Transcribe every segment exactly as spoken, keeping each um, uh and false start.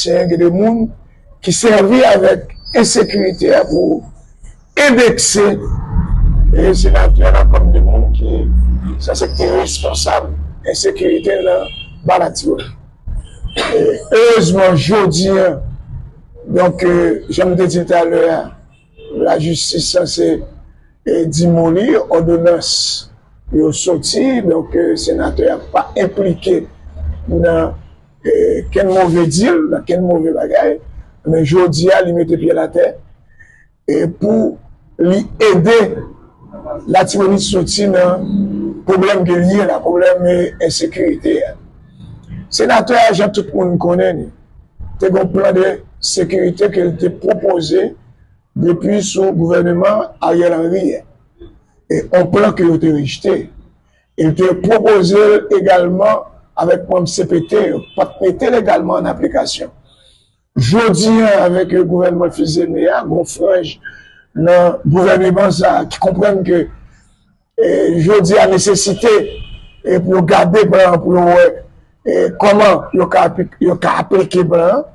politisyen, gen de moun ki sèvi avèk ensekirite a pou endekse, e, senatè la kòm de moun ki sanse te responsab ensekirite nan Ba Latibonit. E, erezman, jodi a, donk, e, jan m te di talè a, lajistis sanse, e, demoli, òdonans yo soti, donk, e, senatè a pa enplike nan, e, kenn move deal, nan kenn move bagay. Men jodi a, li mete pye l atè, e, pou li ede Latibonit soti nan pwoblèm ke li ye la, pwoblèm, e, ensekirite a. Senatè a, jan tout moun konnen li, te gen yon plan de sekirite ke l te pwopoze depi sou gouvèneman Ariel Henry a. E yon plan ke yo te rejte. E l te pwopoze l egalman avèk manm C P T yo, pa t mete l egalman an aplikasyon. Jodi a, avèk gouvènman Fils-Aimé a, gon franj nan gouvèneman sa a ki konprann ke, e, jodi a nesesite, e, pou yo gade plan an, pou yo wè, e, kòman yo ka apli-, yo ka aplike plan an.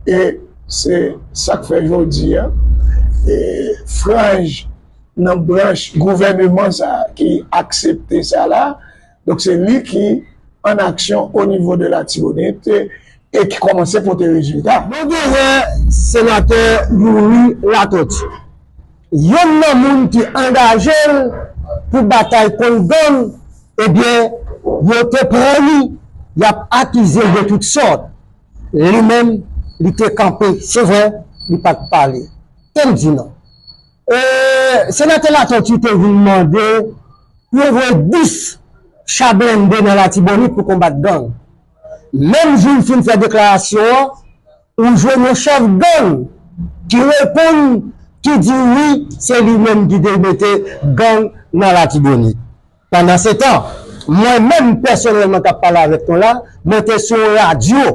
E se sa k fè jodi a, e, franj nan branch gouvèneman sa a ki aksepte sa la, donk se li ki an aksyon o nivo de Latibonit e, e ki kòmanse pote rezilta. Nou genyen senatè Youri Latortue, yonn nan moun ki angaje l pou batay kont gang, ebyen, yo te pran li, y ap akize l de tout sòt. Li menm, li te kanpe, se vre, li pa t pale. Ke m di non. E, senatè Latortue te vin mande pou yo voye dis cha blende nan Latibonit pou konbat gang. Menm jou l fin fè deklarasyon an, ou jwenn yon chèf gang ki reponn, ki di wi, se li menm ki te mete gang nan Latibonit. Pandansetan, mwen menm pèsonèlman k ap pale avèk nou la, mwen te sou yon radyo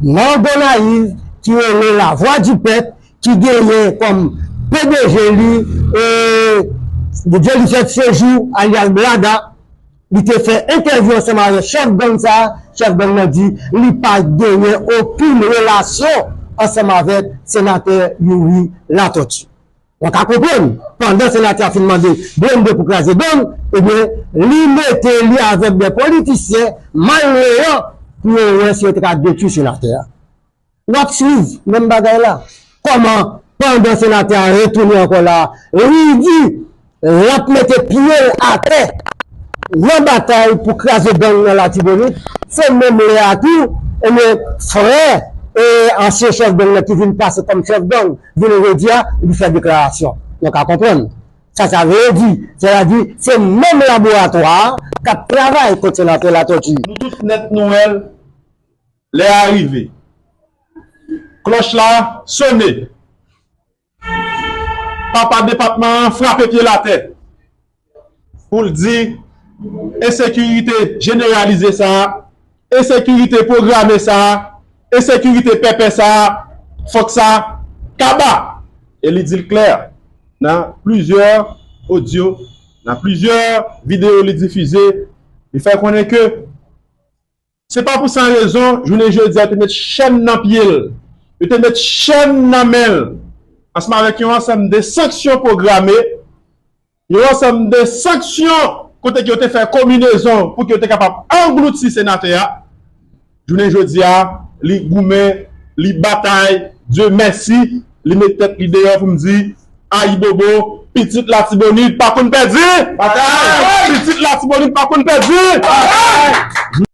nan Gonayiv ki rele Lavwadipèp, ki genyen kòm P D G li, e, Dyelifèt Sejou, alyas Blada, li te fè entèvyou ansanm avèk chèf gang sa a, chèf gang nan di li pa genyen okenn relasyon ansanm avèk senatè Youri Latortue. Ou ka konprann, pandan senatè a fin mande blende pou kraze gang, ebyen, li mete li avèk de politisyen malveyan pou yo wè si yo te ka detwi senatè a. W ap swiv menm bagay la. Kòman, pandan senatè a retounen ankò la, li di l ap mete pye l atè nan batay pou kraze gang nan Latibonit, se menm lè a tou, ebyen, frè, e, ansyen chèf gang nan ki vin pase kòm chèf gang, vin jodi a, li fè deklarasyon. Nou ka konprann. Sa sa vle di, sètadi, se menm laboratwa a k ap travay kont senatè Latortue. Nou tout nèt nou wè l, lè a rive. Klòch la sone. Papa depatman an frape pye l atè pou l di ensekirite jeneralize sa a, ensekirite pwograme sa a, ensekirite pèpè sa a, fòk sa kaba. E li di l klè nan plizyè odyo, nan plizyè videyo li difize, li fè konnen ke se pa pou san rezon, jounen jodi a, yo te met chèn nan pye l. Yo te met chèn nan men l. Ansanm avèk yon ansanm de sanksyon pwograme, yon ansanm de sanksyon kote ke yo te fè konbinezon pou ke yo te kapab anglouti senatè a. Jounen jodi a, li goumen, li batay, Dye mèsi, li met tèt li deyò pou m di, Ayibobo, pitit Latibonit pa konn pèdi! Batay! Pitit Latibonit pa konn pèdi! Batay!